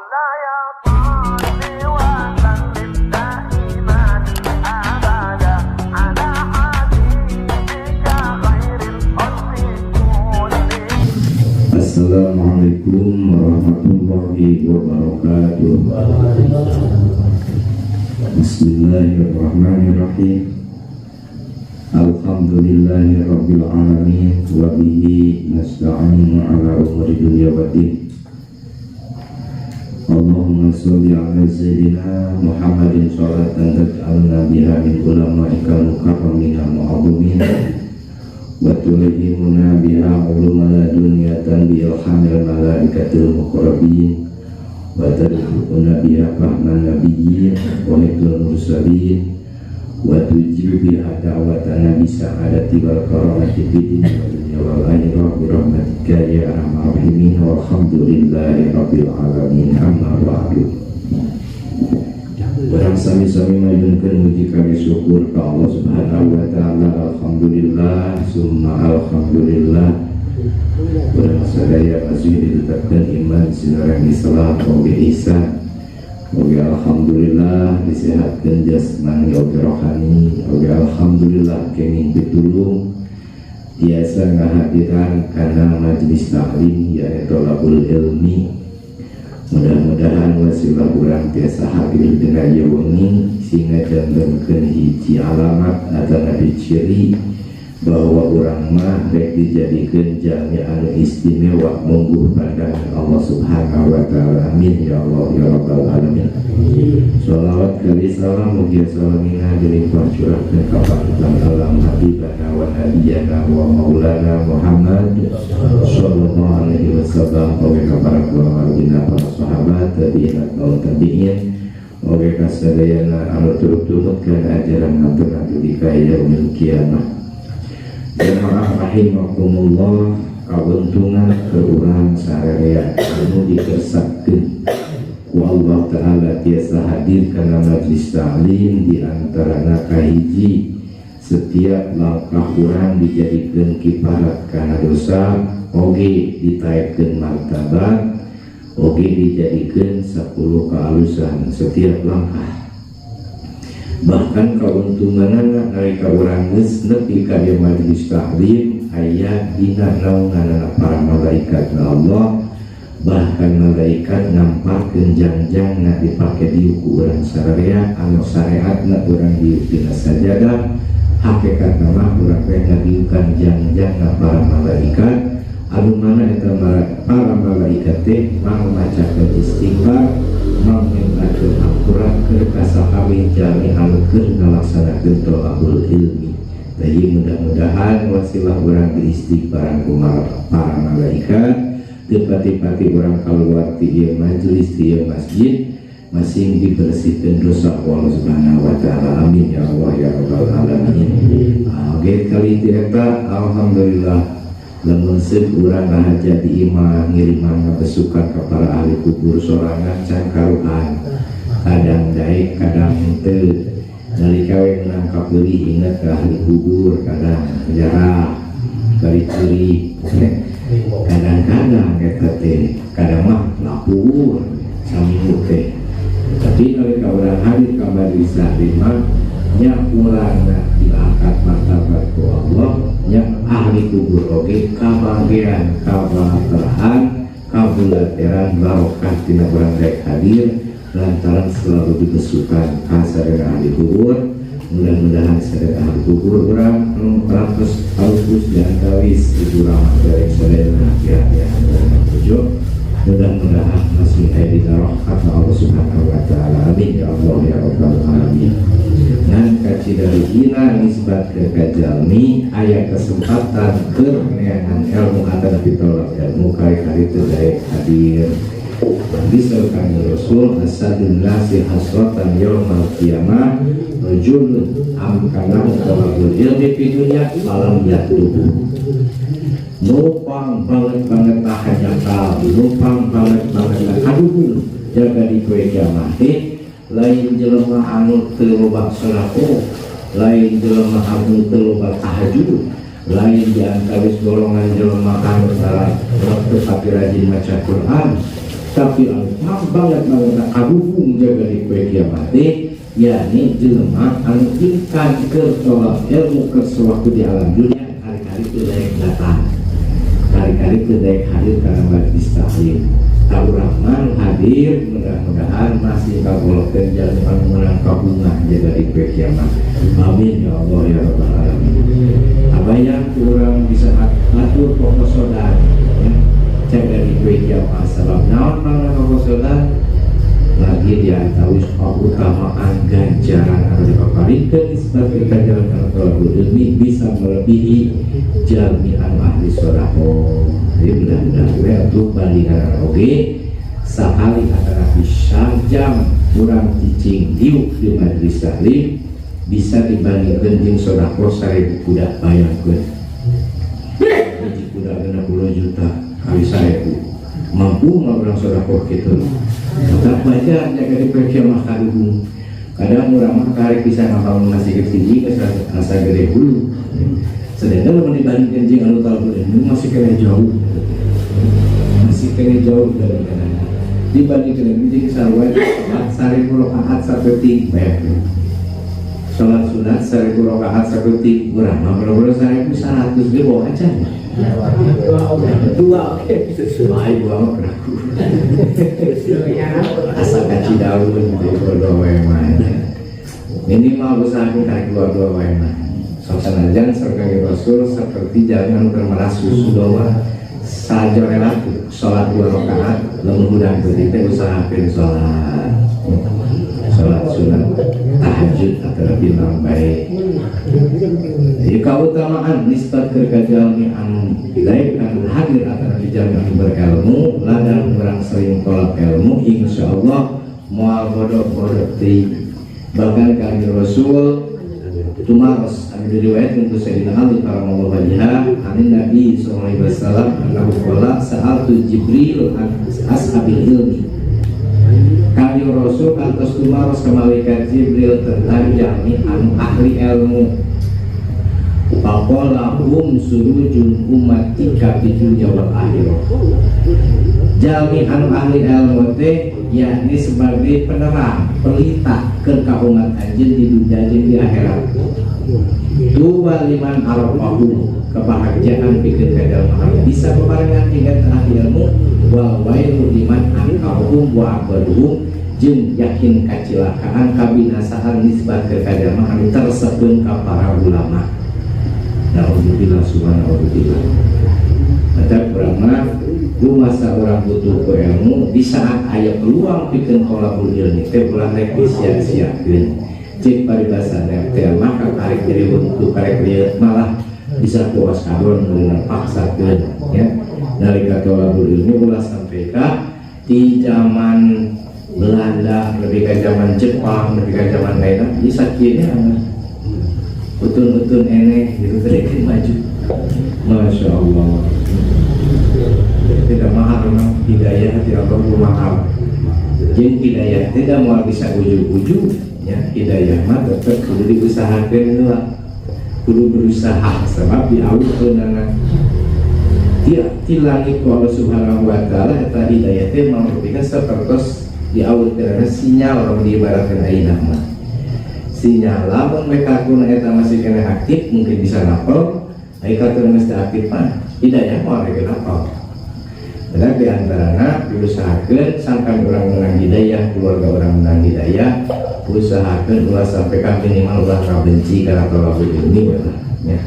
مولاي صل وسلم دائما أبدا على حبيبك خير الخلق كلهم. Assalamualaikum warahmatullahi wabarakatuh. Bismillahirrahmanirrahim. Alhamdulillahi rabbil alamin, wa bihi nasta'inu ala umuri dunya waddin. Allahumma sholli ala sayyidina Muhammadin sholatan taj'alna biha min ulama'ikal mukarramin al-mu'azzimin wa tulhimuna biha uluma ladunyatan bi ilhamil malaikatil muqarrabin wa tarzuquna biha fahman nabiyyin wa hifdzal mursalin wa tujibu biha da'watana bi sa'adati wal karamati fid dunya wal akhirah bi rahmatika ya arhamar rahimin, walhamdulillahi rabbil alamin. Amma ba'du. Urang sami-sami mayunkeun muji kami syukur ka Allah Subhanahu wa Taala. Alhamdulillah summa alhamdulillah. Urang sadaya masih ditetapkan iman sinareng Islam oge ihsan oge. Alhamdulillah disehatkeun jasmani oge rohani oge. Alhamdulillah kenging pitulung tiasa ngahadiran kana majelis taklim, yaitu tolabul ilmi. Mudah-mudahan wasilah urang tiasa hadir dina ieu wengi sehingga jantenkeun hiji alamat atau nabi ciri bahwa urang mah rek dijadikeun jalmi anu istimewa mungguh pandangan Allah Subhanahu wa Taala. Amin ya Allah ya Rabbal alamin. Sholawat kali salam mugia salamina dilimpah curahkeun ka panutan alam, habibana wa nabiyana wa maulana Muhammad sallallahu alaihi wasallam, oge ka para keluarga, para sahabat, tabi'in atau tabi'in, oge ka sadayana anu turut tumut kana ajaran Nabi dugi ka yaumil kiamah. Jamaah rahimakumullah, kauntungan ke urang sararea anu dikersakeun ku Allah Ta'ala tiasa hadir kana majlis ta'lim, di antarana kahiji, setiap langkah urang dijadikan kiparat kana dosa, oge ditaekkeun martabat, oge dijadikan 10 kealusan setiap langkah. Bahkan keuntunganna, nalika urang geus nepi ka dieu majelis taklim, aya dina naunganna para malaikat Allah. Bahkan malaikat ngamparkeun jangjangna dipake diuk ku urang sararea, anu syariatna urang diuk dina sajadah, hakikatna mah urang teh ngadiukan jangjangna para malaikat, anu mana eta para malaikat teh mau macakeun istighfar, mau mintakeun hampura keur ka sakabeh jalmi anu keur ngalaksanakeun tolabul ilmi. Jadi mudah-mudahan wasilah urang diistighfaran ku para malaikat, teu pati-pati urang keluar ti ieu majelis, ti ieu masjid, masing dibersihkan dosa Allah Subhanahu wa Taala. Amin ya Allah ya Rabbal alamin. Oke, kali ti eta alhamdulillah, lamun seuk urang ngahaja di imah, ngiriman ngabesukan ka para ahli kubur sorangan can karuhan, kadang daek kadang henteu. Nalika we menang kapeurih ingat ke ahli kubur, kadang jarah kali curi, kadang-kadang eta teh, kadang mah lapur saminggu teh. Tapi nalika urang hadir ka majelis taklim mah nya urangna diangkat martabat ku Allah, nya ahli kubur oge kabagian kabahateraan kabulateran barokah tina urang daek hadir, lantaran selalu dibesukan ka sadaya ahli kubur. Mudah-mudahan sadaya ahli kubur urang anu parantos alus di antawis Ibu Rahmat dari sadaya pihak-pihak tujuh, mudah-mudahan masih aya dina rahmat Allah Subhanahu wa Taala. Amin ya Allah ya Rabbal alamin. Ngan kacida hina nisbat ke kajalmi aya kesempatan keur neangan ilmu atau ditolak ilmu, kali-kali teu daek hadir. Bisa kanjeng Rasul, asyadun nasi hasratan yaumal qiyamah rajulun amkanahu talabul ilmi fi dunya falam yatlubu. Nupang banget banget tahajakal, nupang banget banget kaduhung jaga di poe kiamat teh lain jelema anu teu loba sedekah, lain jelema anu teu loba tahajud, lain di antawis golongan jelema anu tara teu pati rajin maca Quran. Tapi anu banget banget kagugung jaga di poe kiamat teh, yakni jelema anu ingkang keur tolak ilmu keur sewaktu di alam dunia, kali-kali teu daek datang, kali-kali teu daek hadir karena majlis taklim. Tah, urang mah hadir mudah-mudahan masih kagolongkeun jalmi anu meunang kabungah jaga di poe kiamat. Amin ya Allah ya rabbal alamin. Abayang kurang bisa atur kokosodan ya jaga di poe kiamat. Sabab naon mangna kokosodan? Lagi diantawis keutamaan ganjaran atau dipaparikeun sebagai ganjaran anu thalabul ilmi bisa melebihi jalmi anu ahli sedekah. Jadi mudah-mudahan we atuh bandingan oge sakali atanapi sajam kurang cicing diuk di majelis taklim bisa dibandingkan jeung sedekah 1000 kuda. Bayangkeun hiji kuda 60 juta kali 1000, mampu nggak urang sedekah gitu? Tetap baca jaga di poe mah kaduhung. Kadang urang mah karek bisa ngabangun masjid hiji geus asa gede hulu, sedangkan lamun dibandingkan jeung anu talabul ilmi masih kena jauh, masih kena jauh dari kadang dibandingkan jeung sarua salat 1000 rakaat sapeting. Bayangkeun salat sunat 1000 rakaat sapeting, urang mah boro-boro 1000, 100 ge bawa aja Dua, oke. Wah, dua mah keraku. Asa kaci daun gitu, dua wae mah. Minimal usahakeun karek dua dua wae mah. Sok sanajan sareng Rasul seperti jalan keur meras susu domba sajorela salat dua rakaat, lamun hudang teuing teh usahakeun salat. Salat sunat tahajud atau lebih baik. Jadi keutamaan nisbat ke jalmi anu baik anu hadir atau di jalmi anu berilmu, ladang urang sering tolak ilmu, insya Allah moal bodoh-bodoh teuing. Bahkan kami Rasul tumaros anu diriwayatkeun ku Sayyidina Ali karramallahu wajhah anin Nabi sallallahu alaihi wasallam annahu qala sa'altu Jibril an ashabil ilmi. Kanjeng Rasul kantos tumaros ke malaikat Jibril tentang jalmi anu ahli ilmu. Faqala hum surujun ummatika fid dunya wal akhirah. Jalmi anu ahli ilmu teh yakni sebagai penerang, pelita ke ka umat anjeun di dunia jeung di akhirat. Tuba liman arafahu, kebahagiaan pikeun ka jalma anu bisa bebarengan dengan ahli ilmu, wal wailu liman ankarahum wa abghaduhum, jeung yakin kacilakaan kabinasaan nisbat ke ka jalma anu tersepeun ka para ulama. Nauzubillah subhanahu. Maka urang mah masa urang butuh ku ilmu, di saat aya peluang pikeun thalabul ilmi teh ulah rek disia-siakeun. Cek paribasa teh mah karek jadi untuk karek lieu malah bisa puas kadon dengan paksakeun ya. Nalika thalabul ilmi ulah sampai ka di zaman Belanda, lebih ke zaman Jepang, lebih ke zaman lainnya bisa kieu utun-utun eneh gitu tadi maju. Masya Allah, tidak mahal memang hidayah hati Allah itu mahal. Jeung hidayah tidak mau bisa ujug-ujug ya. Hidayah mah tetap kudu diusahakeun heula, kudu berusaha, sebab diawukeunana ti ti langit ku Allah Subhanahu wa taala. Eta hidayah teh merupakan sapertos diawukeunana sinyal. Lamun diibaratkeun ayeuna mah sinyal, lamun we kartuna eta masih kena aktif mungkin bisa napel, ai kartuna geus teu aktif mah hidayah moal rek napel. Benar, di antarana diusahakeun sangkan urang menang hidayah, keluarga urang menang hidayah, usahakeun ulah sampai ka minimal ulah ngabenci kana thalabul ilmi we lah ya.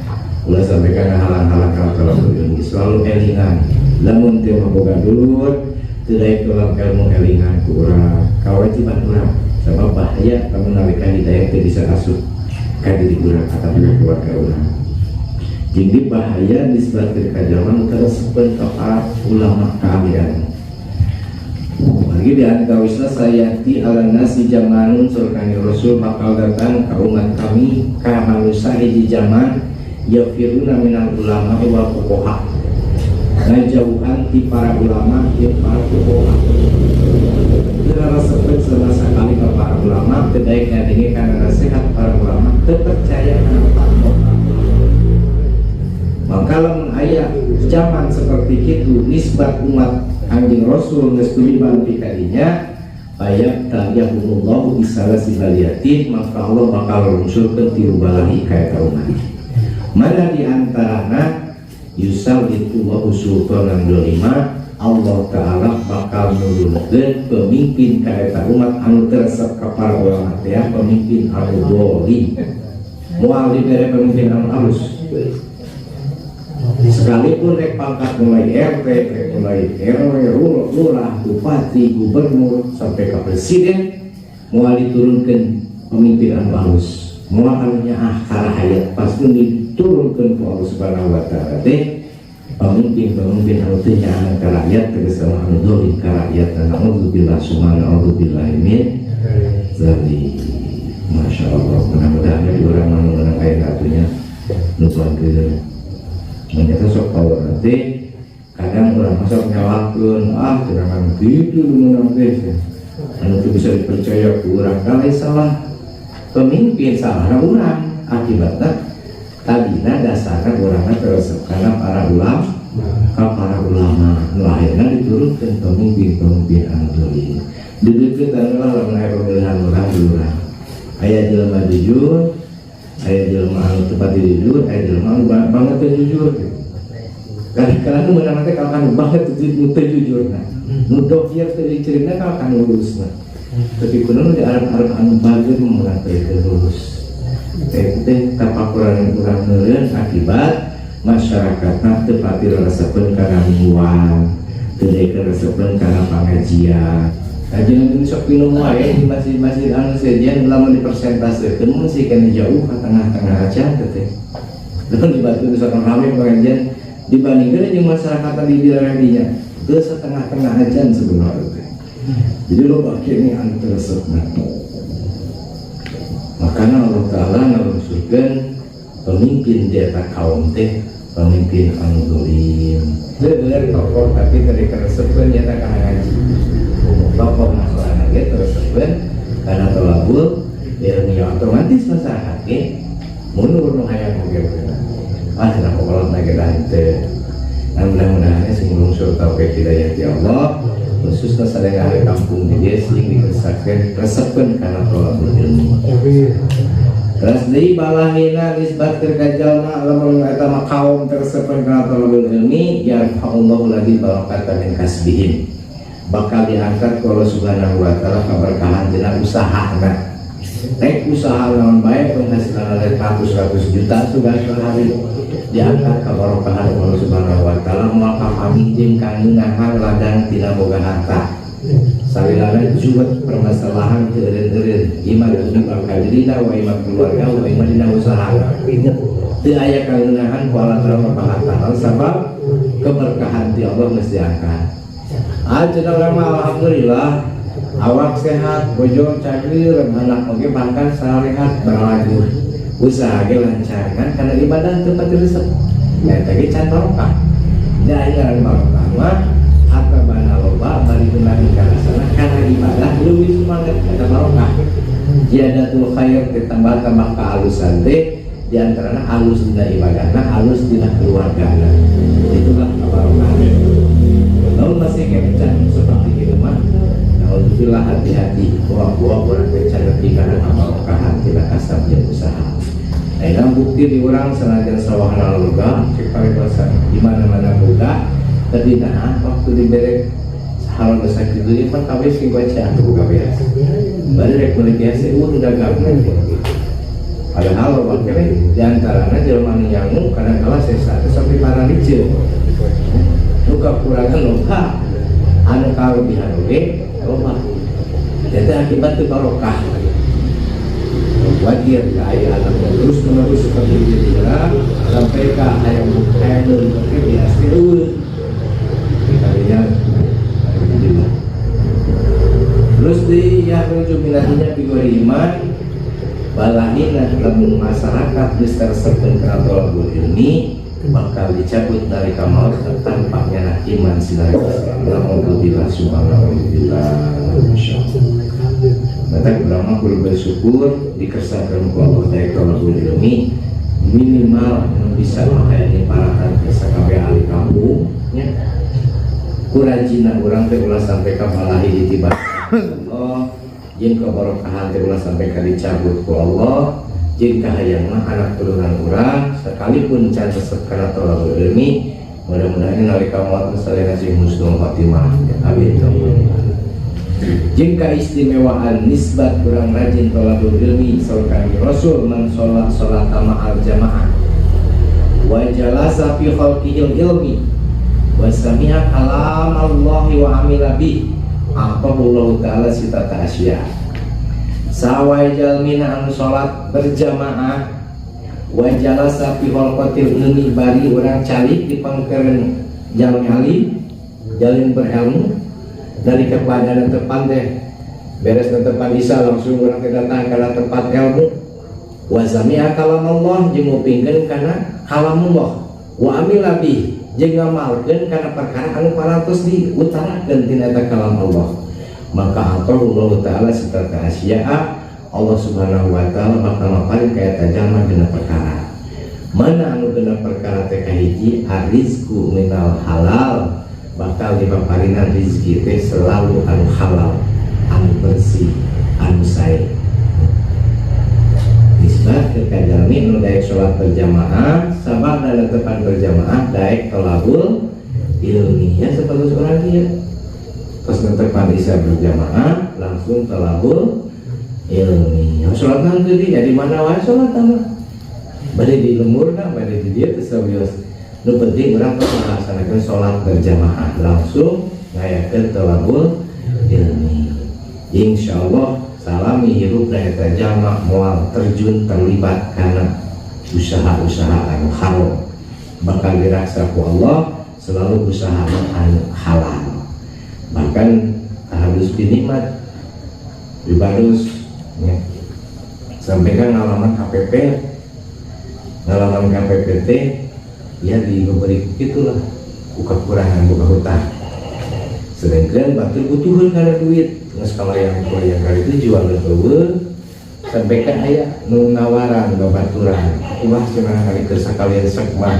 Ulah sampai ka ngahalang-halang kana thalabul ilmi, selalu elingan. Lamun teu boga dulur teu daek tolak ilmu, elingan ku urang, kewajiban urang, sebab bahaya lamun nalika hidayah teu bisa asup ka diri urang atau ka keluarga urang. Jadi bahaya disebabkan ka jalma nu teresepeun ka para ulama keahlian. Lagi di antawisna sayati ala nasi zamanun, saur Kanjeng Rasul bakal datang ke umat kami ka manusia hiji zaman yafiruna minal ulama wal fuqaha, ngajauhan ti para ulama jeung para fuqaha. Teu resepeun sama sekali ka para ulama, teu daek ngadenge kana nasihat para ulama, teu percaya kana fatwa. Maka lamun aya zaman seperti itu nisbat umat Kanjeng Rasul geus tumiba nepi ka dinya, fayabtaliyahumullahu bisalasi baliyatin, maka Allah bakal lungsurkeun tilu balahi ka eta umat. Mana di antarana, yusallitullahu sultanan dolima, Allah Ta'ala bakal nurunkeun pemimpin ka eta umat anu teu resep ka para ulama teh, pemimpin anu dolim. Moal dibere pemimpin anu halus, sekalipun rek pangkat mulai RT, rek mulai RW, lurah, bupati, gubernur, sampai ke presiden, moal diturunkan pemimpin anu halus, moal anu nyaah ka rakyat. Pasti diturunkan ku Allah Subhanahu wa Ta'ala teh pemimpin-pemimpin anu teu nyaah ka rakyat, tegas anu dolim ka rakyat. Na'udzubillah summa na'udzubillah min dzalik. Masya Allah, mudah-mudahan di urang anu menang aya atunya nu bageur. Ternyata sok power nanti kadang orang masuk nyalahkeun, ah, jangan gitu nu menang teh, anu teu bisa dipercaya ku urang. Kalau salah pemimpin, salah urang, akibatnya tadina dasarnya orangnya terus karena para ulama, ka para ulama nu akhirnya diturunkan pemimpin-pemimpin anu dolim. Dideketan lah, lamun aya pemilihan lurah, lurah aya jelema jujur, aya jelema anu tepat jujur, aya jelema anu banget teu jujur. Kadang-kadang nu meunang teh kalau banget teu jujur, nah nu dohir teu dicerina kalau kan lurus. Nah, tapi kuno di arep-arep anu bager meunang teh lurus teh teh tapakuran urang meureun akibat masyarakatna teu pati resepeun kana mingguan, teu resepeun kana pengajian. Kajian ini sok minum wae di masjid-masjid anu sejen, lamun dipersentasekeun masih kena jauh ke tengah-tengah aja teh. Lamun di Batu sok rame pengajian dibandingkan jeung masyarakat di wilayah dinya teu setengah-tengah aja sebenarnya teh. Jadi lo ini anu teresepna. Makanya Allah Ta'ala ngalungsurkeun pemimpin di eta kaum teh pemimpin anu dolim. Bener tokoh tapi tadi keresepkeun nyata kana ngaji. Tokoh masalah ge teresepkeun kana tolabul ilmi, otomatis masyarakat ge mundur nu hayang oge. Ah, cenah pokolot na ge henteu. Nah, mudah-mudahan sing lungsur taufik hidayah ti Allah, khususnya sadaya ahli kampung di dia sing dikersakkeun resepkeun kana tolabul ilmi. Terus deui balahina nisbatkeun ka jalma lamun eta mah kaum teresepkeun kana tolabul ilmi, yarfa'ullahu ladzi barakata min kasbihim, bakal diangkat ku Allah Subhanahu wa Ta'ala keberkahan dina usahana. Rek usaha naon bae, penghasilan oleh ratus-ratus juta sudah sehari, diangkat keberkahan Allah Subhanahu wa Ta'ala. Moal kapanggih jeung kangeungahan ladang tina boga harta. Salilana juwet permasalahan teu eureun-eureun, ima dina kadirina wa ima keluarga wa ima dina usaha, teu aya kangeungahan ku Allah Ta'ala harta, sabab keberkahan ti Allah geus diangkat. Ah, cenah urang mah alhamdulillah awak sehat, bojo cageur, anak oge bahkan sarehat berlagu. Usaha ge lancar kan karena ibadah teu pati resep. Eta ge can barokah. Da ngaran barokah mah harta loba bari meunang kana sana karena ibadah leuwih semangat, eta barokah. Ziyadatul khair, ditambah-tambah kehalusan teh di antaranya halus dina ibadahna, halus dina keluargana. Itulah kebarokahan. Lalu masih kayak can seperti itu mah, alhamdulillah, hati-hati bawa-bawa orang can lebih karena kebarokahan tidak kasab jeung usaha. Nah, ini bukti di urang senajan sawahna loba, cek paribasa di mana-mana boga, tapi nah waktu dibere hal besar itu dia kan kabeh sing baca atuh boga beas. Bari rek meuli biasa udah dagang. Padahal loba keneh di antarana jelema nu nyangu kadang kala sesa sampai parariceun. Nu kakurangan loba, anu kalebihan oge loba. Jadi akibat itu barokah. Wajar ka anaknya terus menerus seperti itu sampai ka hayang hayang meuli oge biasa eueuh. Kalinya alhamdulillah. Terus di yakhruju minadinya bighairi iman, balahina lamun masyarakat geus teresepkeun kana tolabul ilmi bakal dicabut dari maut tanpa nyana iman sinar. Alhamdulillah subhanallah. Masyaallah. Maka urang mah kudu bersyukur dikersakeun ku Allah dari tolabul ilmi, minimal bisa makanya paratan ke sakabeh ahli kampung nya. Ku rajinna urang teh ulah sampai ka balahi titiban Allah, jeung kebarokahan teh ulah sampai ka dicabut ku Allah. Jeung kahayang mah anak turunan urang sekalipun can resep kana tolabul ilmi, mudah-mudahan nalika maot misalnya sing husnul khotimah. Amin. Jeung kaistimewaan nisbat kurang rajin tolabul ilmi, saur Kanjeng Rasul, man sholat sholat ma'al jamaah wa jalasa fi khalqihil ilmi wa sami'a kalam Allah wa amila bih, a'tahullahu ta'ala sitata asya. Sawai jalmina anu salat berjamaah, wa jalasa fi khalqatil ilmi, bari urang calik di pangkeureun jalmi alim, jalmi berilmu, dari kepada tepan teh beres tepan isa langsung urang teh datang kana tempat ilmu, wa sami'a kalam Allah, jeung ngupingkeun kana kalamullah, wa amila bih, jeung ngamalkeun kana perkara anu parantos diutarakeun tina eta kalam Allah, maka Allah Ta'ala sitata asya'a, Allah Subhanahu wa Ta'ala bakal maparin ka eta jalma genep perkara. Mana anu genep perkara teh? Kahiji, arrizku minal halal, bakal dipaparinan rizki teh selalu anu halal, anu bersih, anu sae. Nisbat ke kajalmi nu daek sholat berjamaah, sabab dan tepan berjamaah daek tolabul ilmi, ya seperti orang dia terus netepan isya berjamaah langsung tolabul ilmi. Ya, sholat nanti ya di mana wae sholat mah, bade di lembur nah, bade di dia terus bios, nu penting urang tuh melaksanakan sholat berjamaah langsung ngayakeun tolabul ilmi. Insya Allah salami hirupna eta jalma moal terjun terlibat karena usaha-usaha anu haram, bakal diraksa ku Allah selalu usaha anu halal. Bahkan harus dinikmat dibarus ya. Sampai kan ngalaman KPP, ngalaman KPPT ya, diberi gitulah ku kekurangan, buka hutang, sedangkan batur butuhan karena duit nggak yang yang kali itu jual eueuh. Sampai kan aya nu nawaran babaturan, wah cenah, kali keur sakalian sok mah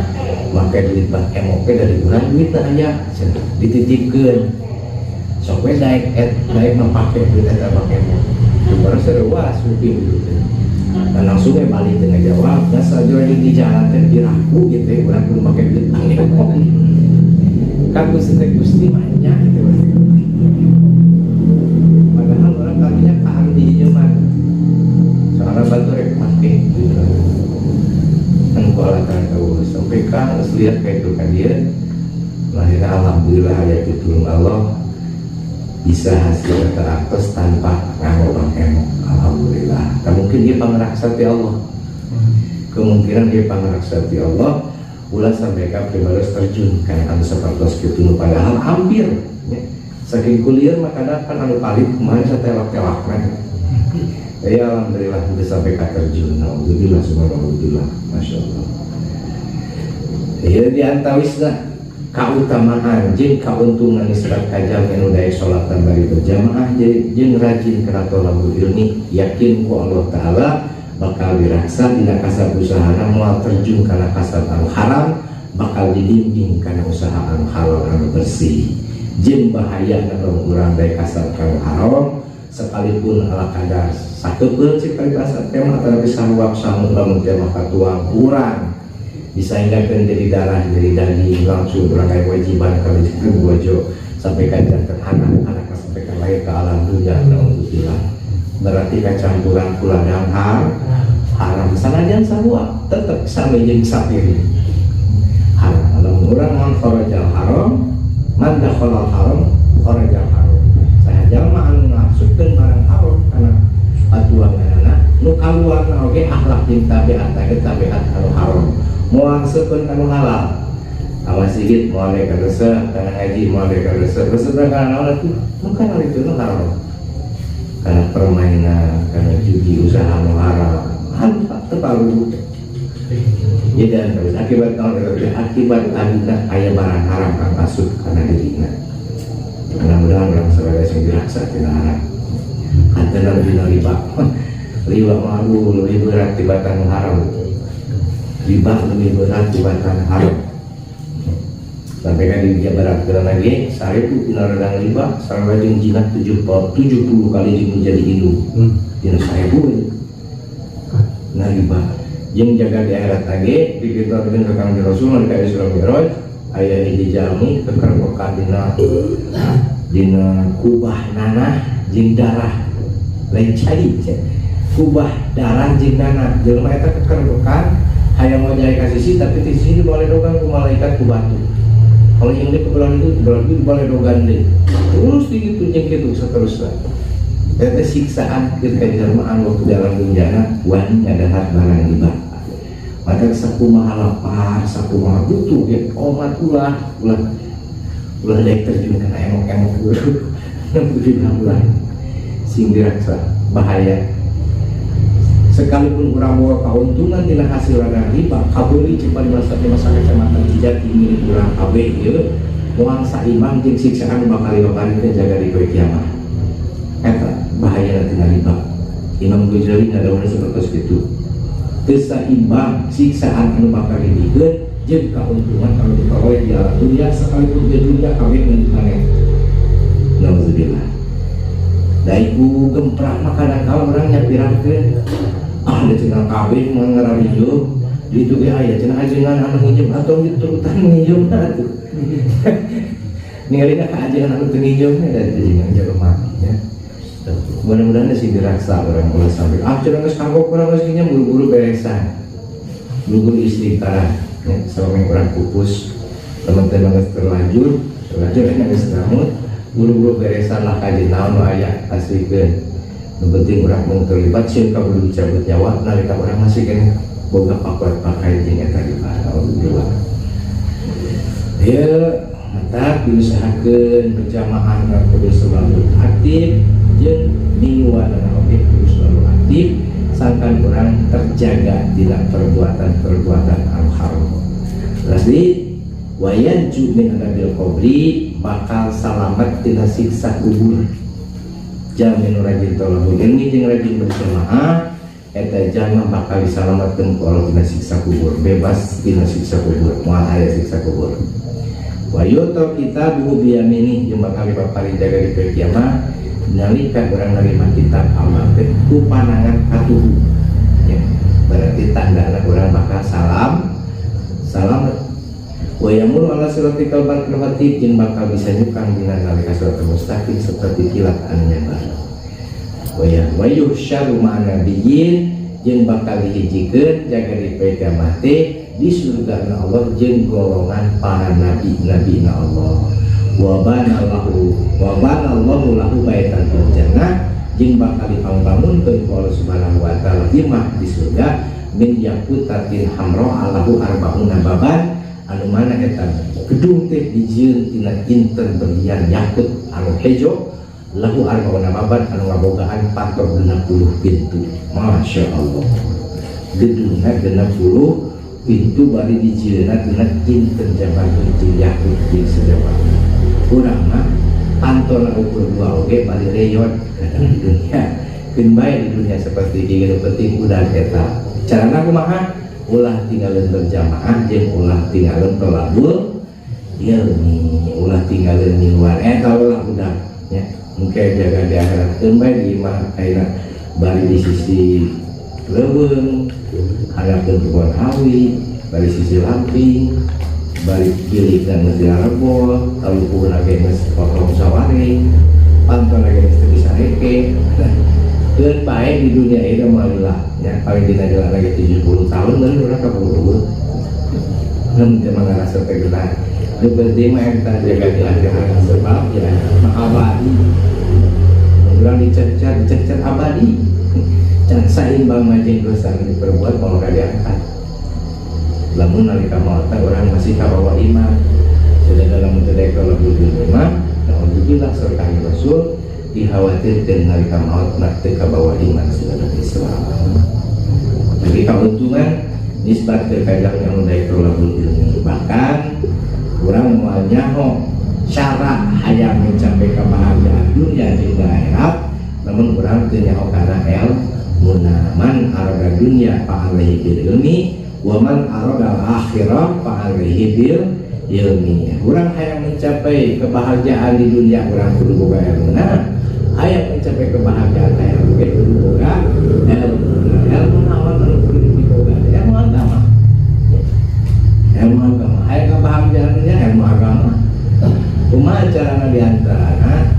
make duit mah emok dari urang, duit aya cenah dititipkeun, sok we daek et daek mah pake duit eta make emok. Baru seruas suping gitu dan langsung we balik dengan jawab dan saja di jalan teh diraku gitu ya, urang kudu make duit emok kan Gusti teh, Gusti mah nya gitu. Padahal orang tadinya ka anu dihinjeman, soalnya bantu rek make gitu kan, ku alatan tahu sampai kan harus lihat kayak itu kan dia lahirnya. Alhamdulillah ya, pitulung Allah bisa hasil teraktos tanpa nganggo bank emok. Alhamdulillah. Tak mungkin dia pangeraksa ti Allah, kemungkinan dia pangeraksa ti Allah ulah sampai ka pribados terjun karena anu sapertos kitu, padahal hampir ya. Saking kuliah maka kan anu palit kemarin saya telak-telak kan ya. Alhamdulillah udah sampai ka terjun. Alhamdulillah, subhanallah, masya Allah ya. Di antawisna kautamaan jeung kauntungan nisbat ka jalmi anu daek salatan bari berjamaah jeung rajin kana tolabul ilmi, yakin ku Allah Ta'ala bakal diraksa dina kasab usahana, moal terjun kana kasab anu haram, bakal dibimbing kana usaha anu halal, anu bersih. Jeung bahaya lamun urang daek kasab kanu haram, sekalipun ala kadar sakepeul cek paribasa teh mah, tapi sahuap sangu lamun teh mah katuang kurang bisa hingga jadi darah jadi daging, langsung urang kayak wajiban kalau bojo sampai kajanten anak anak sampai ke lahir ke alam dunia. Alhamdulillah, berarti kecampuran kula har haram, sanajan sarua tetep sami jeung sapiring haram. Lamun urang man kharajal haram, man dakhalal haram kharajal haram, saha jalma anu ngasupkeun barang haram kana patuanganana, nu kaluarna oge akhlak jeung tabiat ge tabiat anu haram, moal seukeun kanu halal. Awas sedikit moal ka resep kana ngaji, moal ka resep resep kana naon atuh, nu kana itu nu haram, karena permainan, karena judi, usaha nu haram terlalu. Ya, dan terus akibat tahun itu, akibat adina aya barang haram kang asup kana dirina. Mudah-mudahan orang sebagai sing diraksa tina haram. Antena dina riba, riba malu lebih berat tibatan haram, riba lebih berat tibatan haram. Sampai kan di baratkeun lagi 1000 dina ladang riba sarua jeung zina 70 kali jeung menjadi indung. Dina 1000 nah riba. Jeung jaga di akhirat lagi dikitukeun ka Kangjeng Rasul nalika Isra Mi'raj aya hiji jalmi kekerbokan dina dina kubah nanah jeung darah lain cai kubah darah jeung nanah jelema eta kekerbokan hayang ngojay ka sisi tapi di sisi dibaledogan ku malaikat ku batu. Kalau yang di kebelah itu kebelah itu dibaledogan deui terus gitu jeung kitu seterusnya. Eta siksaan keur ka jelema anu waktu dalam dunia wani ngadahar barang riba. Maka sakumaha lapar, sakumaha butuh ya omat ulah ulah ulah daek terjun kana emok-emok guru. Alhamdulillah ulah sing diraksa bahaya. Sekalipun urang bawa keuntungan tina hasil ladang riba kabeuli cepat di masa kecamatan Cijati milik urang kabeh ieu moal saimbang jeung siksaan bakal dipaparikeun jaga di poe kiamat. Eta bahaya tina riba. Imam Ghazali ngadawuhna seperti itu. Teu saimbang siksaan anu bakal dibikeun jeung kauntungan anu diperoleh di alam dunia sekalipun di dunia kabeh milik maneh. Nauzubillah. Da iku gemprah mah kadang kala urang nyapirakeun ah da cenah kabeh mah ngararinjo di itu ge aya cenah ajengan anu nginjem atau diturutan nginjem atuh. Ningalina ka ajengan anu teu nginjem da ajengan jelema ya. Mudah-mudahan sih diraksa orang ulah sampai ah cenah geus kagok urang geus nginjem buru-buru beresan. Buru-buru istighfar ya selama urang pupus teman-teman geus terlanjur terlanjur geus ngamut buru-buru beresan lah kaji naon nu aya asikeun. Nu penting urang mun terlibat sieun kaburu dicabut nyawa nalika urang masih keneh boga pakuat pakai jeung eta riba. Alhamdulillah. Ya, mantap diusahakeun berjamaah kudu selalu aktif jeung mingguan oge kudu selalu aktif sangkan urang terjaga dina perbuatan-perbuatan anu haram. Terus wa yanju min adzabil qabri bakal salamet tina siksa kubur. Jalmi nu rajin thalabul ilmi jeung rajin berjamaah eta jalma bakal disalametkeun ku Allah tina siksa kubur, bebas tina siksa kubur, moal aya siksa kubur. Wa yu'ta kitabuhu biyamini jeung bakal dipaparin jaga di poe kiamat nalika urang nerima kitab amal teh ku panangan katuhu ya, berarti tandana urang bakal salamet. Wa yamuru ala siratikal barqil khatib jeung bakal bisa nyukang dina nalika siratal mustaqim seperti kilat anu nyebar. Wa ya wa yuhsyaru ma'an nabiyyin jeung bakal dihijikeun jaga di poe kiamat teh di surga na Allah jeung golongan para nabi-nabi na Allah. Wa banallahu wa banallahu lahu baitan fil jannah jeung bakal dipangbangunkeun ku Allah Subhanahu wa taala imah di surga min yakutatin hamra lahu arbauna baban anu mana eta gedung teh dijieun tina inten berlian yakut anu hejo lahu arbauna baban anu ngabogaan patok 60 pintu. Masya Allah, gedungna 60 pintu bari dijieunna tina inten jabar jeung yakut jeung sejaba. Urang mah pantona ukur dua oge bari reyot kadang di dunia. Keun bae di dunia seperti ieu, penting udah eta carana kumaha ulah tinggalin berjamaah jeung ulah tinggalin thalabul ilmi, ulah tinggalin miluan eta ulah udah ya mungkin jaga di akhirat. Keun bae di imah ayeuna bari di sisi leuweung hadapkeun kebon awi bari sisi lamping bari bilik dan geus diarebol kalupuhna ge geus potong sawaring pantona ge geus teu bisa reke. Keun bae di dunia ini mah lila ya paling dina jalan lagi 70 tahun dan urang kaburu nem teu mah ngarasa teh geuna. Nu penting mah eta jaga di akhirat sebab ya mah abadi urang dicecer dicecer abadi can saimbang mah jeung dosa nu diperbuat moal diangkat. Lamun nalika maot urang masih kabawa iman sudah dalam teu thalabul ilmi mah naudzubillah surga Rasul dikhawatirkan nalika maot nak teu kabawa iman sudah Islam. Jadi keuntungan nisbat ke kajang yang udah thalabul ilmi bahkan urang moal nyaho cara hayang mencapai kebahagiaan dunia jeung akhirat namun urang teu nyaho kana ilmuna. Man arada dunya fa alaihi bil ilmi wa man arada al akhirah fa alaihi bil Ilmiah. Urang hayang mencapai kebahagiaan di dunia, urang kudu boga ilmu. Nah, hayang mencapai kebahagiaan hayang oge kudu boga ilmu. Ilmu naon anu kudu diboga? Ilmu agama. Ilmu agama. Hayang kebahagiaan dunia, ilmu agama. Kumaha carana? Diantarana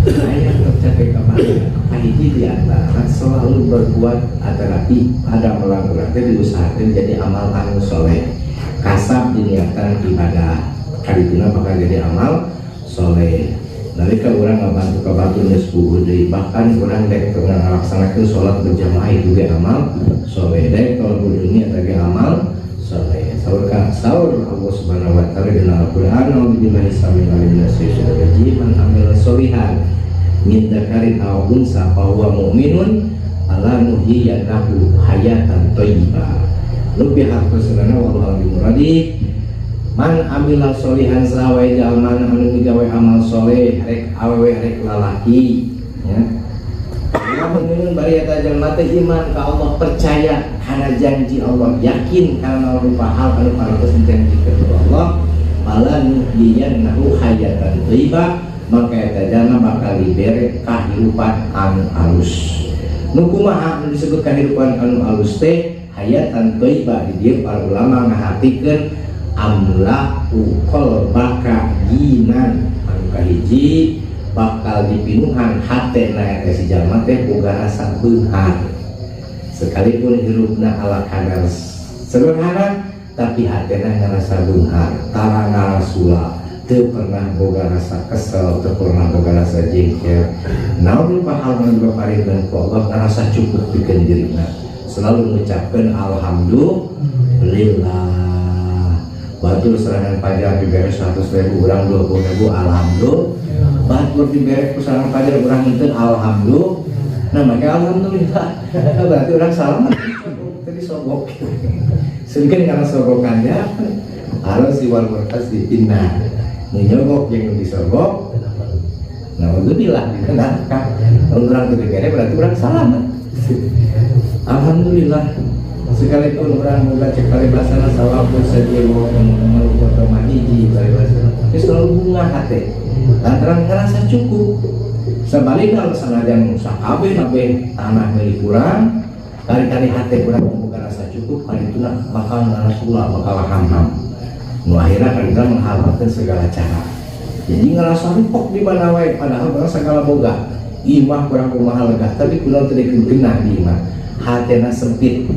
hayang tercapai kebahagiaan, kahiji diantara selalu berbuat atanapi pada urang teh diusahakan jadi amal anu soleh, kasab diniatan ibadah, kadituna bakal jadi amal soleh. Nalika urang ngabantu ka batur geus puguh deui, bahkan urang dek teu ngalaksanakeun sholat berjamaah, itu ge amal soleh. Dek kalau dunia ge amal soleh. Saur ka saur Allah Subhanahu wa taala dina Al-Qur'an, "A'udzubillahi samil alim minasyaitonir rajim, man amila solihan min dzakarin aw unsa fa huwa mu'minun falanuhyiyannahu hayatan thayyibah." Lebih hartosanana wallahu bimuradi. Man amila solihan, saha wae jalma anu migawe amal soleh, rek awewe rek lalaki ya, mu'minun, bari eta jalma teh iman ka Allah, percaya kana janji Allah, yakin kana rupa hal anu parantos dijanjikeun ku Allah, falanuhyiyannahu hayatan thayyibah, maka eta jalma bakal dibere kahirupan anu alus. Nu kumaha anu disebut kahirupan anu alus teh? Hayatan thayyibah di dieu para ulama ngahartikeun amla'u qalbaka ginan, anu kahiji bakal dipinuhan hatena eta si jalma teh boga rasa beunghar. Sekalipun hirupna ala kadar sederhana, tapi hatena ngerasa beunghar, tara ngarasula, teu pernah boga rasa kesel, teu pernah boga rasa jengkel. Naon rupa hal anu dipaparinkeun ku Allah, ngerasa cukup pikeun dirina, selalu mengucapkan alhamdulillah. Batur serangan pajar diberi 100 ribu, urang 20 ribu, alhamdulillah. Batur diberi serangan pajar, urang itu alhamdulillah. Nah, maka alhamdulillah. Nah, berarti urang salah tadi sogok sedikit karena sogokannya harus diwal berkas dipindah menyogok yang disogok. Nah, alhamdulillah di neraka. Kalau urang teu dibere berarti urang selamat. Alhamdulillah sekalipun urang boga cek paribasana sawah sajewo foto mah hiji paribasana, tapi selalu bungah hati lantaran ngerasa cukup. Sebaliknya, kalau sanajan sakabeh kabeh tanah milik urang, kali-kali hati urang boga rasa cukup, kali itu bakal ngarasula, bakal ham-ham nu akhirnya kali itu menghalalkan segala cara, jadi ngerasa rupok di mana wae. Padahal urang segala boga, imah kurang kumaha lega, tapi kunaon teu genah di imah? Hatena sempit.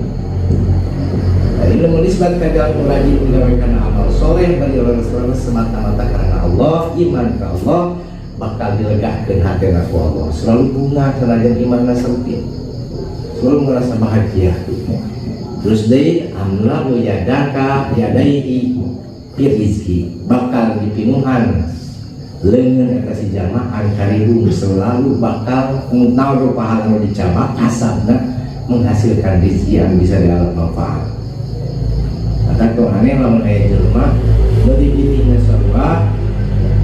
Jadi lamun nisbat ka jalan rajin migawe kana amal soleh bagi orang soleh semata-mata karena Allah, iman ke Allah, bakal dilegahkeun hatena ku Allah. Selalu bungah senajan imanna sempit. Selalu merasa bahagia. Terus deui amla'u yadaka yadaihi fi rizki, bakal dipinuhan leungeun eta si jalma angkarihung, selalu bakal naon rupa hal anu dicabak kasabna menghasilkan rezeki anu bisa dialap manfaat. Maka tuh aneh lamun aya jelema meuli bilihna sarua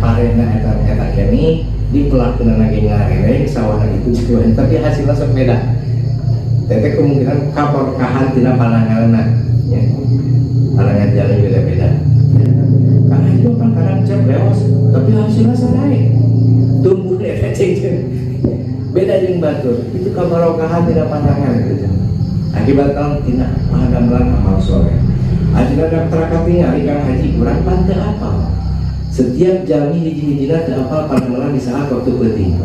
parena eta eta kene dipelakeunana ge ngarereng sawahna itu juga, tapi hasilnya sok beda. Teteh kemungkinan kaberkahan tina pananganna ya. Panangan jalan beda-beda. Karena itu kan kadang cep leos, tapi hasilnya sarai. Tumbuh deh ceng. Beda jeung batur. Itu kabarokahan tina panangan gitu. Akibat tahun tina pangadamelan amal soleh. Akhirnya daftar katingali Kang Haji kurang pan teu apal. Setiap jami hiji-hijina teu apal padamelan di saat waktu penting.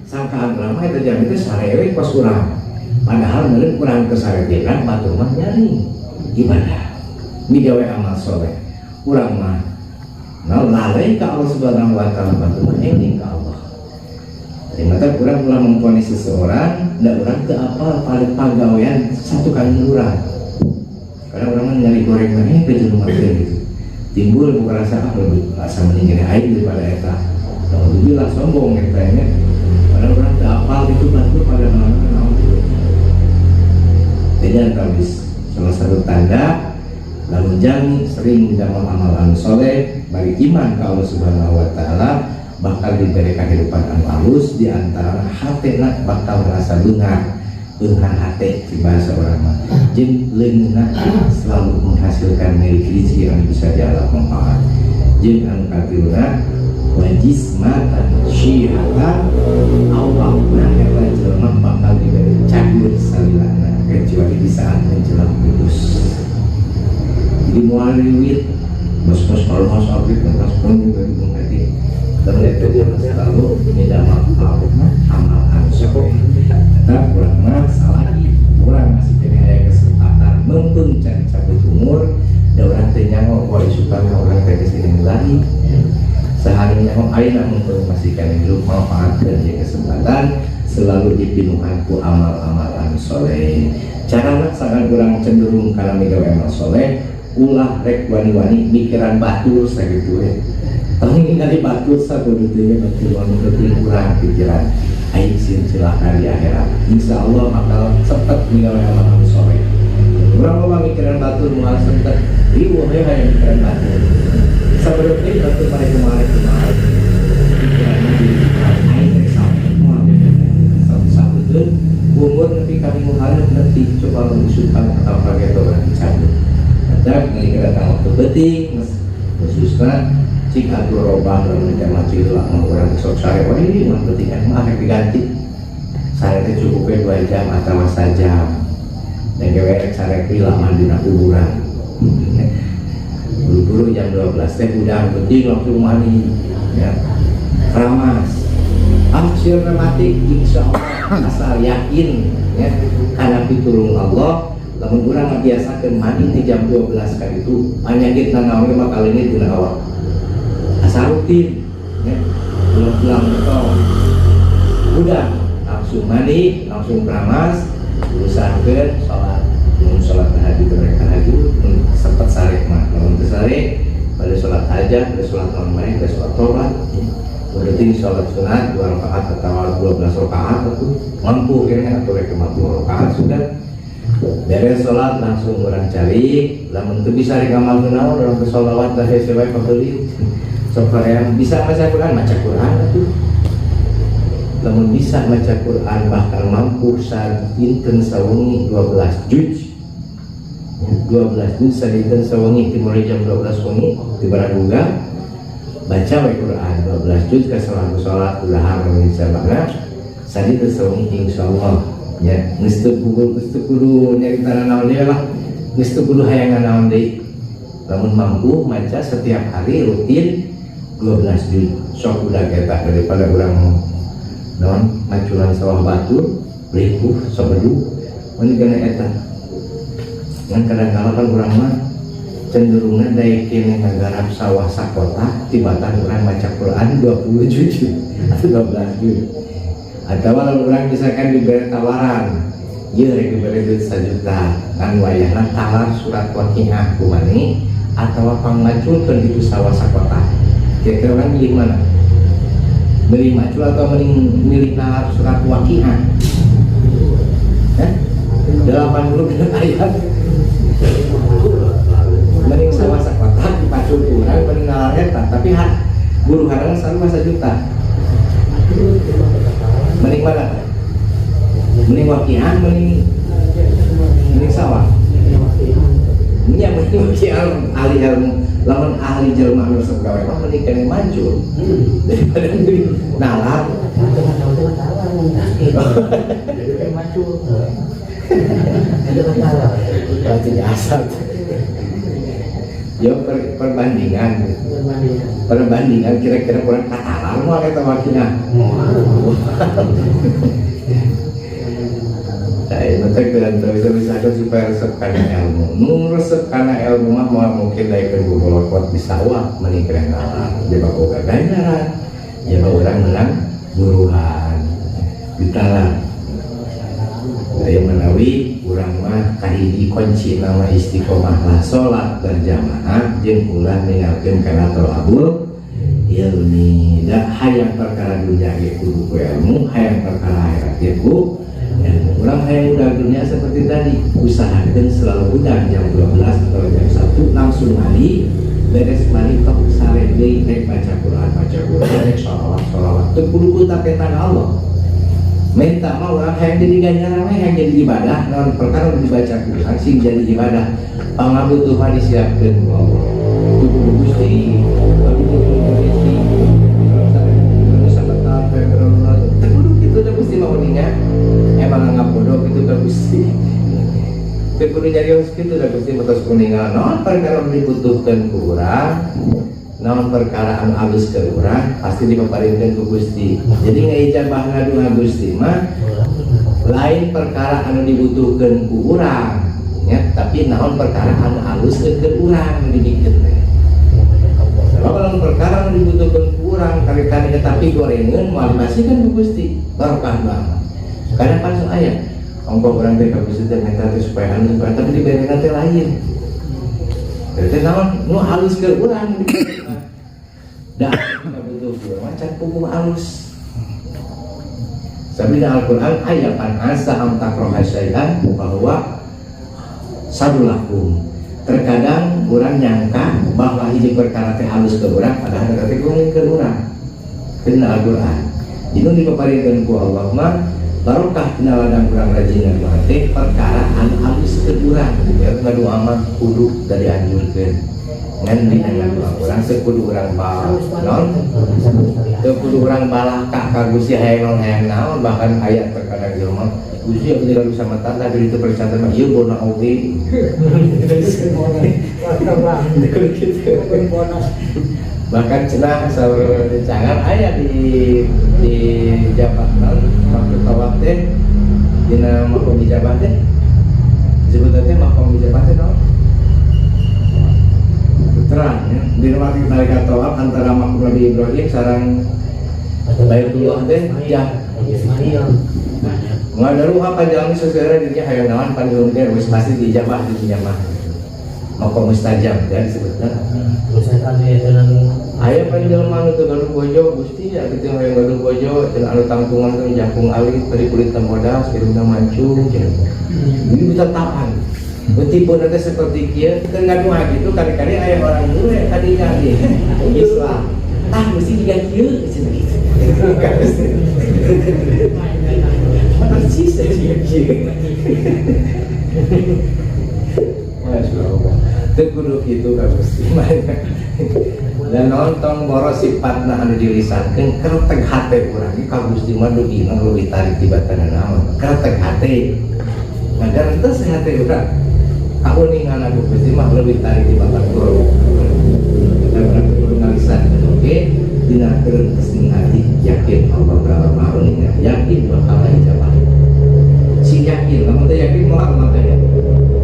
Sangkaan urang mah eta jami teh sarewe kos urang. Padahal meureun urang ke sare kan batur mah nyaring ibadah. Migawe amal soleh. Urang mah nah lalai ka Allah Subhanahu wa taala, batur mah eling ka Allah. Ternyata kurang ulah memvonis seseorang, dan urang teu apal paling pagawean satu kali urang. Karena urang mah nyari gorengan ke rumah gitu. Timbul bukan rasa ah lebih rasa mending aing daripada eta. Alhamdulillah sombong eta nya. Padahal urang teu apal itu bantu pada naon naon gitu. Jadi antawis salah satu tanda lamun jami sering dalam amalan soleh bagi iman ke Allah Subhanahu wa taala, bakal diberi kehidupan anu halus, di antara hatena bakal merasa beunghar. Eunghan hate di bahasa urang mah, jeung leungeunna selalu menghasilkan milik rezeki anu bisa dialap manfaat. Jeung anu katiluna, wajismatan syihatan, awakna eta jelema bakal diberi cagur salilana kecuali di saat menjelang putus. Jadi moal riwit bos-bos kalau mas abdi pentas pun juga hati ternyata dia selalu tidak amal anu soleh. Tetap urang mah salagi urang masih kena aya kesempatan, mungkin can cabut umur da urang teh nyango wah isukan urang teh kesini lagi sehari nyango ayeuna. Mungkin masih kena hidup, manfaatkeun ieu kesempatan, selalu dipinuhan ku amal-amal anu soleh. Carana sangat kurang cenderung karena migawe amal soleh, ulah rek wani-wani mikiran batur sakitu we. Tong ningali batur sabodo teh, batur anu penting kurang pikiran aing sieun celaka di akhirat, insya Allah bakal sempet migawe amal anu soleh. Urang loba mikiran batur moal sempet. Riweuh we hayang mikiran batur sabodo teh, batur pada kemarin kemarin pikiranna di aing rek sampai moal satu-satu umur nepi kami muharep nepi coba mengusulkan atau kaget orang dicabut. Ada ketika datang waktu penting, khususnya cik atuh robah lamun teh mah cik lah mah urang sok sare. Wah, ini mah penting kan mah rek diganti sare teh cukup we 2 jam atau sajam dan gawe rek sare teh lama dina kuburan. Buru-buru jam 12 teh udah penting langsung mandi ya, ramas. Ah, sieun mati, insya Allah asal yakin ya karena pitulung Allah. Lamun urang ngabiasakeun mandi di jam 12 kan itu penyakit naon ge bakal ini dina awak asal rutin ya. Pulang-pulang betul udah langsung mandi, langsung keramas, usahakeun sholat. Mun sholat tahajud mereka tahajud, mun sempat sare mah. Lamun teu sare pada sholat hajat, pada sholat naon bae, pada sholat tobat ya. Berarti sholat sunat 2 rakaat atau 12 rakaat itu mampu kayaknya, atau rek 50 rakaat. Sudah beres sholat langsung urang cari. Lamun teu bisa rek amal naon, urang ke sholawat dah hese wae pabeulit. Sok yang bisa baca Quran, baca Quran atuh. Lamun bisa baca Quran, bahkan mampu sadinten sawengi 12 juz, 12 juz sadinten sawengi, dimulai jam 12 wengi di baraduga baca we Quran 12 juz ke sholat, sholat udah misalnya sadinten sawengi, insyaallah ya geus teu kudu, geus teu kudu nyarita naon deui lah, geus teu kudu hayang naon deui lamun mampu maca setiap hari rutin 12 juz. Sok udah eta daripada urang naon maculan sawah batur ripuh sobedu mun kana eta. Ngan kadang-kala kan urang mah cenderungna daek kene ngagarap sawah sakota tibatan urang maca Quran 20 juz atau 12 juz. Atau kalau urang misalkan diberi tawaran, ieu rek diberi duit 1 juta kan, wayahna talar surat Waqiah kumani atau pangmaculkeun itu sawah sakota, kira-kira urang milih mana? Milih macul atau mending milih nalar surat Waqiah? Eh? 80 ayat mending sawah sakota dipacul ku urang, mending nalar eta, tapi hak buruhanna selalu 1 juta, mending mana? Mending Waqiah, mending mending sawah? Nya mending Waqiah. Ahli ilmu, lamun ahli jelma anu resep gawe mah mending kene macul daripada beli nalar. Jadi kayak macul. Itu masalah. Berarti asal ya perbandingan. Perbandingan. Perbandingan kira-kira kurang katalar mau eta Waqiah. Mau. Saya betul dan bisa bisa supaya resep kana ilmu. Nu resep kana ilmu mah moal mungkin daekeun bobolokot di sawah, mending keren nalar. Dia boga ganjaran. Ya urang menang buruhan. Ditalar. Aya menawi urang mah kahiji kunci nama istiqomah lah salat berjamaah jeung ulah ninggalkeun kana tolabul ilmi. Da hayang perkara dunia ge kudu ku ilmu, hayang perkara akhirat ge ku ilmu. Urang hayang udah dunia seperti tadi, usahakan selalu udah jam 12 atau jam 1 langsung mandi, beres mandi tok sare deui, rek baca Quran baca Quran, rek sholawat sholawat, teu kudu ku tapetan Allah. Minta mah urang hayang jadi ganjaran we, hayang jadi ibadah. Naon perkara nu dibaca ku urang sing jadi ibadah. Pangabutuh mah disiapkeun ku Allah. Kudu Gusti, abdi butuh kondisi. Teu kudu kitu da Gusti mah uninga. Emang anggap bodoh gitu ka Gusti. Teu kudu nyarios kitu da Gusti mah tos kuninga naon perkara nu dibutuhkeun ku urang, naon perkara anu alus ke urang pasti dipaparinkeun ku Gusti. Jadi ngaijabah ngadua Gusti mah lain perkara anu dibutuhkeun ku urang ya, tapi naon perkara anu alus ke urang nu dibikeun teh. Sebab lamun perkara anu dibutuhkeun ku urang kali-kali tapi gorengeun moal dipasihkeun ku Gusti barokah doa mah. Kadang pan sok aya ongko urang teh ka Gusti teh minta teh supaya anu supaya tapi diberena teh lain. Berarti naon nu halus ke urang dibikeun mah. Da butuh ku urang can puguh alus. Sabina Al-Quran ayat pan asa am takroha syai'an bahwa sadulakum. Terkadang orang nyangka bahwa hiji perkara teh halus ke urang padahal eta teh goreng ke urang. Dina Al-Quran. Dinu dipaparinkeun ku Allah mah barokah tina ladang urang rajin ngadoa teh perkara anu halus ke urang. Ya ngadoa mah kudu da dianjurkeun. Ngan dina ngadoa urang teu kudu urang naon teu kudu urang balah ka Gusti hayang naon hayang naon, bahkan aya terkadang jelema Gusti abdi gaduh samatan tapi itu percaya mah ieu bona oge gitu. Bahkan cenah saur rencangan aya di jabat naon waktu tawaf teh dina makom ijabah teh disebut teh makom ijabah teh naon terang ya di waktu mereka tawaf antara makom Nabi Ibrahim sareng Baitullah teh ya. Ismail. Ngadaruha panjang seseorang dirinya hayang naon panyuhun teh wis pasti diijabah di dinya mah. Makom mustajab ya disebutna. Terus saya tadi dengan Aya pan jelema nu teu gaduh bojo, Gusti ya kitu hayang gaduh bojo, cenah anu tangtungan teh jangkung alit, bari kulitna bodas, irungna mancung cenah. Ini ditetapan. Tipe nanti seperti kieu, keur ngadoa gitu kali-kali aya orang bule tadinya nih. Islam. Tah mesti jiga kieu cenah gitu. Persis aja jiga kieu. Masya Allah. Teu kudu kitu ka Gusti. Dan nonton boros sifatna anu dilisankeun kerteg hate urang ka Gusti mah dugina leuwih tarik tibatan naon. Kerteg hate. Ngagarentes hate urang. Kauningan ku Gusti mah leuwih tarik tibatan guru. Kita urang kudu ngalisankeun oge dina kerentesing hati yakin Allah Ta'ala Maha Uninga, yakin bakal ijabah. Sing yakin, lamun teu yakin moal mah ya.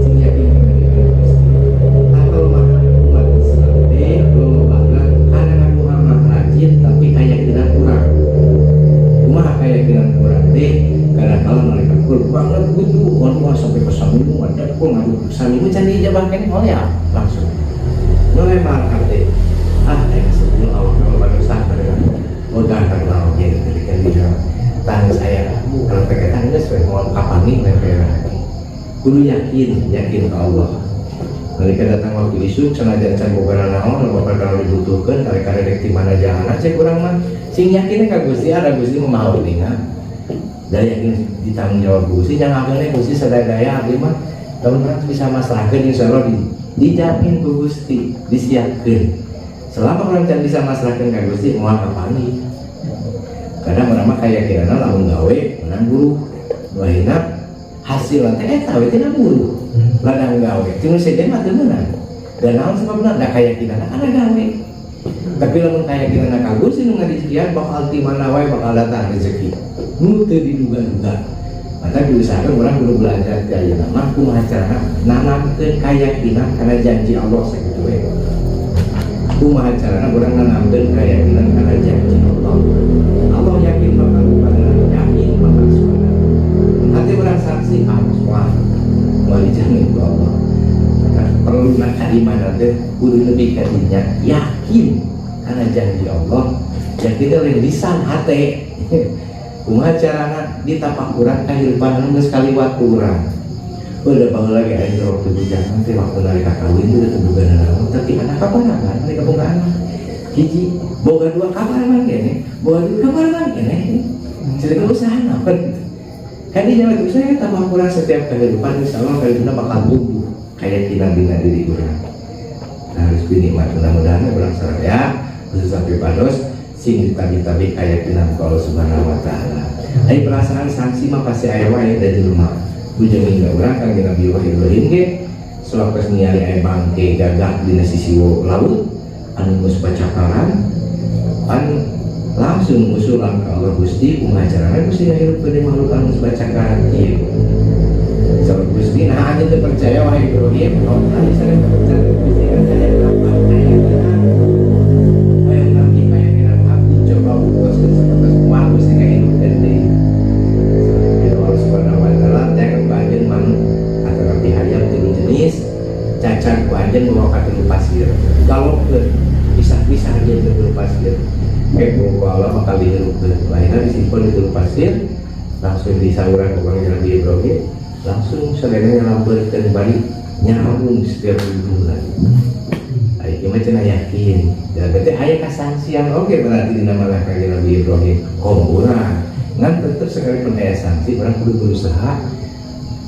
Sing yakin Gusti. Atau mah umat Islam teh lolobana kana ngadoa mah rajin tapi keyakinan kurang. Kumaha keyakinan kurang teh? Kadang kala mereka kur banget butuh wah sampai ke saminggu ada kok ngadu saminggu can diijabah keneh moal ya langsung. Melemar hati. Ah, sebelum awak kalau baru sah pada boga karena oge jadi kan dia tangis saya kalau pakai tangis we moal kapangi we kudu yakin yakin ke Allah. Mereka datang waktu isuk senajan can boga naon bapak kalau dibutuhkan kali-kali dek di mana jalan cek urang mah sing yakin ka Gusti ada Gusti mah maha uninga da yakin ditanggung jawab Gusti jangan akhirnya Gusti sadaya abdi mah lamun urang bisa masrahkeun insyaallah dijamin ku Gusti disiapkeun. Selama orang can bisa masrahkeun ka Gusti moal kapanggih. Kadang urang mah kayakinanna lamun gawe menang buruh. Nu ayeuna hasil teh eta we tina buruh. Ladang gawe tinu sejen mah teu meunang. Dan naon sababna da kayakinanna kana gawe. Tapi lamun kayakinanna ka Gusti nu ngadijian bakal ti mana wae bakal datang rezeki. Nu teu diduga-duga. Maka diusahakan orang kudu belajar ti ayeuna mah kumaha carana nanamkeun kayakinan kana janji Allah sakitu we. Kumaha carana urang nanamkeun keyakinan kana janji Allah. Allah yakin bakal kepada yakin bakal suara. Hati urang saksi ah wah moal dijamin ku Allah. Maka perlu nak kaimanan teh kudu lebih ka dinya yakin kana janji Allah. Yakin teh lain lisan hate. Kumaha carana ditapakuran kahirupan anu geus kaliwat ku urang. Udah baheula lagi aya waktu bujangan teh waktu nalika kawin teh teu boga nanaon tapi anak kaparangan nalika boga anak hiji boga dua kaparangan keneh boga dua kaparangan keneh. Cerita usaha naon? Kan dia jawab usaha tambah kurang setiap kehidupan, insya Allah kehidupan bakal tumbuh keyakinan dina diri urang. Nah, harus dinikmat, mudah-mudahan urang ya khusus sampai pados sing ditabi-tabi keyakinan ku Allah Subhanahu wa Taala. Ai perasaan sangsi mah pasti aya wae da jelema. Bujeng hingga urang kan Nabi Ibrahim ge sewaktu ningali aya bangke gagah dina sisi laut anu geus bacakaran kan langsung usulan ke Allah, "Gusti, kumaha carana Gusti ngahirupkeun deui makhluk anu geus bacakaran kieu?" Saur Gusti, "Nah, anjeun teu percaya, wahai Ibrahim?" "Oh, bisa kan percaya, Gusti, kan saya apa keyakinan hayang ngerti keyakinan abdi, coba buktoskeun sapertos kumaha Gusti ngahirupkeun deui." Ya Allah Subhanahu wa Taala, jangan ku anjeun manuk atau abdi hayam tilu jenis, cacar ku anjeun bawa ka tilu pasir, galokkeun pisah-pisah anjeun ke tilu pasir, kayak ku Allah bakal dihirupkeun. Akhirnya disimpan di tilu pasir, langsung disauran ku Kangjeng Nabi Ibrahim, langsung sadayana ngalampeurkeun bari nyambung setiap bulan. Ayo gimana cenah yakin ya, berarti aya kasangsian oke, berarti dina malah Kangjeng Nabi Ibrahim komo urang. Ngan tetep sekalipun aya sanksi, urang kudu berusaha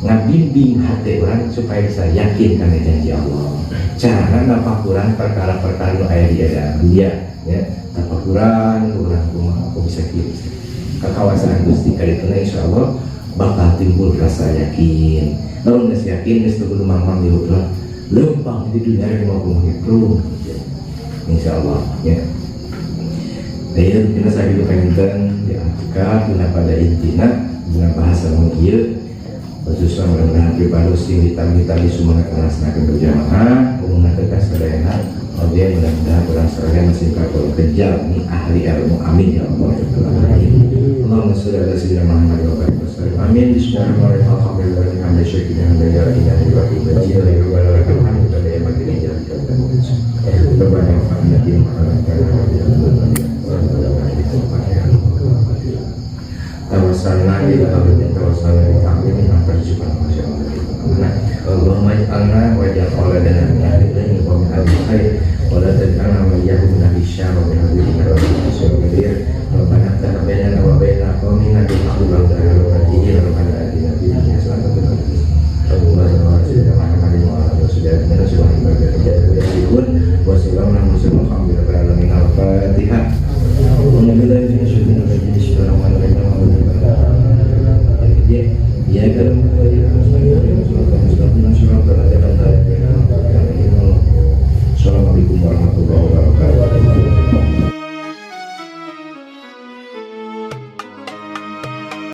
ngabimbing hati urang supaya bisa yakin karena janji Allah. Carana napakuran perkara-perkara nu aya di dunia ya, tapakuran urang kumaha aku bisa kieu, bisa kekawasan Gusti kadituna, insyaallah bakal timbul rasa yakin. Lamun geus yakin, geus teu kudu mamang di lah lempang di dunia rek mau kumaha gitu insyaallah ya. Ayo kita sakitu panginten ya cekap dina pada intina dina bahasa mun ieu, khususnya mudah-mudahan pribados sing ditami-tami sumangat ngalaksanakeun berjamaah umumna teh sadayana. Oke, mudah-mudahan urang sadaya masih kakul kejal ini ahli ilmu, amin ya Allah ya Rabbal alamin. Allahumma sholli ala sayyidina Muhammad wa barik wasallim. Amin. Bismillahirrahmanirrahim. Alhamdulillahi hamdan syakirin hamdan ya ilahi wa majid wa lakal hamdu wa ya majid. Rabbana wa tawassalna ila abdin tawassalna bi ta'limin antarjukan. Allahumma ij'alna waj'al auladana min ahli ilmi wa min ahli khair wa la taj'alna wa iyyahum min ahli syarr wa min ahli wa min. Rabbana aftah bainana wa baina qaumina bil haqqi wa anta khairul fatihin. Rabbana atina fid dunya hasanah wa fil akhirati hasanah wa qina adzaban. Wa salamun ala mursalin, walhamdulillahi rabbil alamin. Al-Fatihah.